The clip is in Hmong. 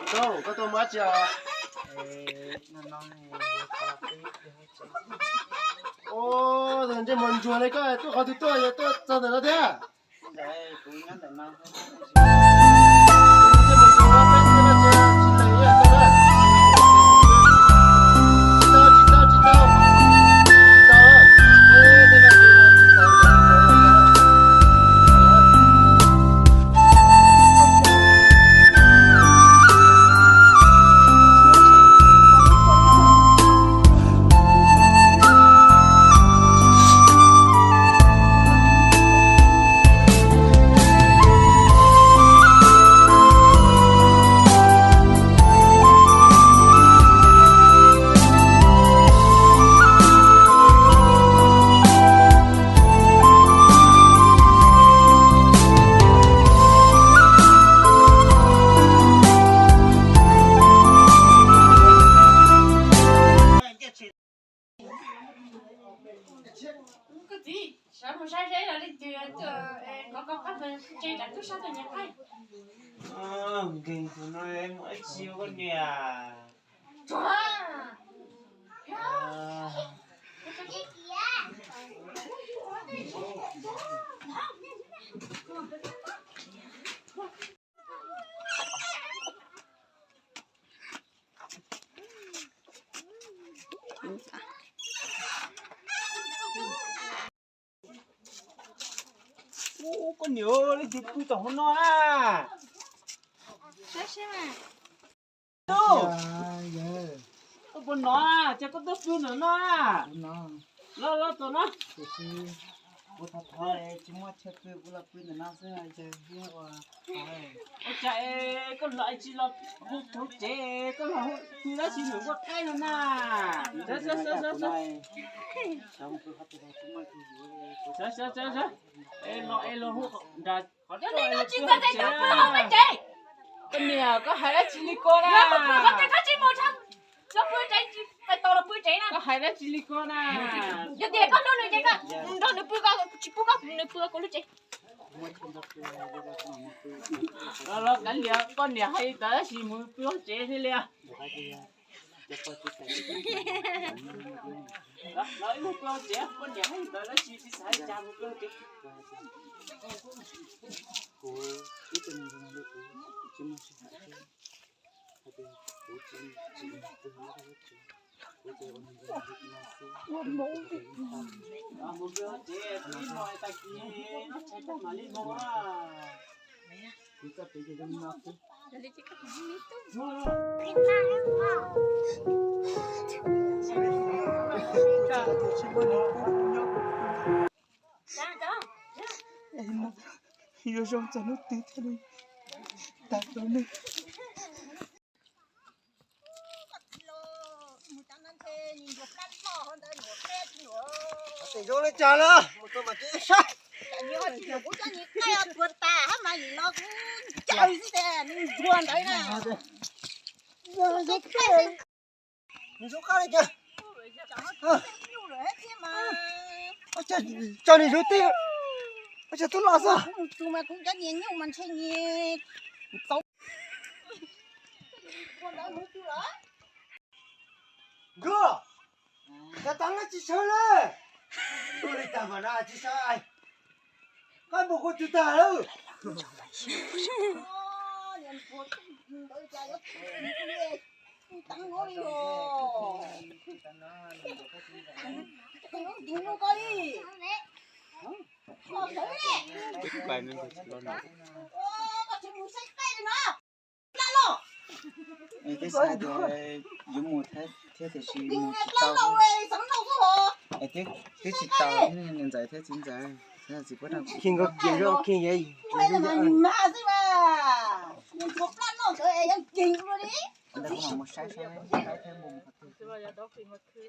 Koj, koj tuaj mus dab tsi os? Ua, ntsej muag ntsuag li koj tuaj qhov twg tuaj, yog tuaj txog ntawm no thiab? Koj txiv, sawv mus saib seb yog leej twg tuaj, kov koj qab mus tse tsam tub sab tuaj nyiag qaib. Nkeeg tus no mus dab tsi ua koj niam? Ub, koj niam, leej twg pw tom hauv no na? Tub, koj puas hnov, ces koj tuaj pw ntawm no na. Los, los tom no. Kuv thov thov tsis muaj chaw pw, kuv los pw ntawm no xwb, yawg thiab ua. Ua cas koj los tsis los hu kuv tsev, koj los pw dab tsi ntawm nkuaj qaib no na? Sawv, sawv, sawv, sawv, sawv. Sawv, sawv, sawv, sawv. Es los es los hu nram qhov rooj es los pw hauv tsev na. Koj niam, koj hais dab tsi li ko na? Koj hais dab tsi li ko na? Yog tias koj hlub nws ces koj nrog nws pw, koj tsis pub koj nws pw kuv lub tsev. Los, los kav liam, koj niam hais tau dab tsi mus pw hauv tsev thiaj li. Los, los ib mus pw hauv tsev, koj niam hais tau dab tsi tsis xav li cas mus pw hauv tsev. Yuav zoo txog hnub twg thiaj li tag tus neeg. Tes zoo li cas lawm, mus tau mas cia saib. Nws zoo qab li cas? Ua cas tso nws zuv tij, ua cas twb los xwb. Nkauj, cas tag no tsis sawv li? Ua li cas mas no tsis sawv, koj mus kuv twg tag lawm? Twb xav tias yuav mus thiab tiam sis mus tsis tau. Twb tsis tau, niam ntxawm thiab txiv ntxawm, txiv puab rau txiv. Ntawd kuv mam mus saib saib thiab mus qhov twg.